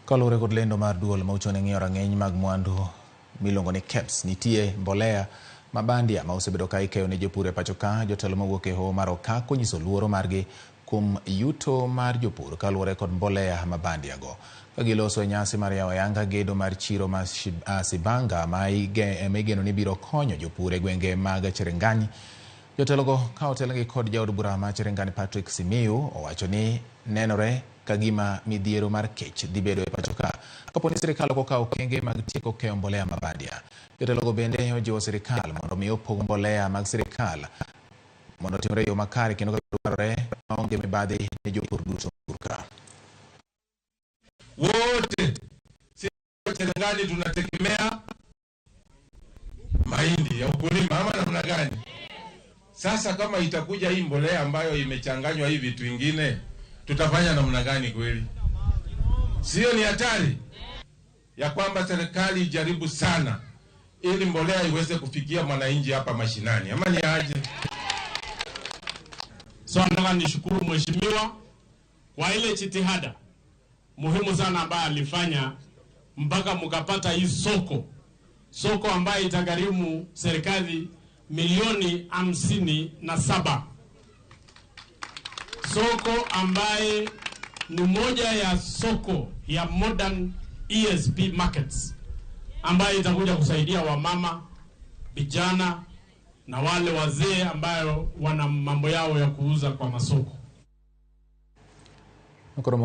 Kaluwore kod lendo mar duol ma ochung' ne ng'iyo rang'iny mag mwandu miluongo ni KEBS, nitie mbolea ma bandia ma osebedo ka ikeyo ne jopur e pacho ka. Jotelo mowuok e hoho mar Okak onyiso luoro margi kuom yuto mar jopur kaluwore kod mbolea ma bandia go. Ka giloso e nyasi mar yawo ayanga gedo mar chiro ma Sibanga ma igeno ni biro konyo jopur e gwenge mag Cherangany. Jotelogo ka otelnegi kod jaod bura ma Cherangany Patrick Simiyu owacho ni nenore ka gima midhiero mar kech dhi bedo e pacho ka kapo ni sirikal ok okawo okenge mag tieko keyo mbolea ma bandia. Jotelogo bende ojiwo sirikal mondo mi opog mbolea mag sirikal mondo otimre e yo makare kendo kaka dwarore maonge mibadhi ne jopur duto ka. Wote sisi Cherangani tunategemea mahindi ya ukulima ama namna gani? Sasa kama itakuja hii mbolea ambayo imechanganywa hii vitu vingine, tutafanya namna gani kweli? Sio ni hatari ya kwamba serikali ijaribu sana ili mbolea iweze kufikia mwananchi hapa mashinani, ama ni aje? So nataka nishukuru mheshimiwa kwa ile jitihada muhimu sana ambayo alifanya mpaka mkapata hii soko, soko ambayo itagharimu serikali milioni 57, soko ambaye ni moja ya soko ya modern ESP markets ambayo itakuja kusaidia wamama, vijana na wale wazee ambayo wana mambo yao ya kuuza kwa masoko. Koro.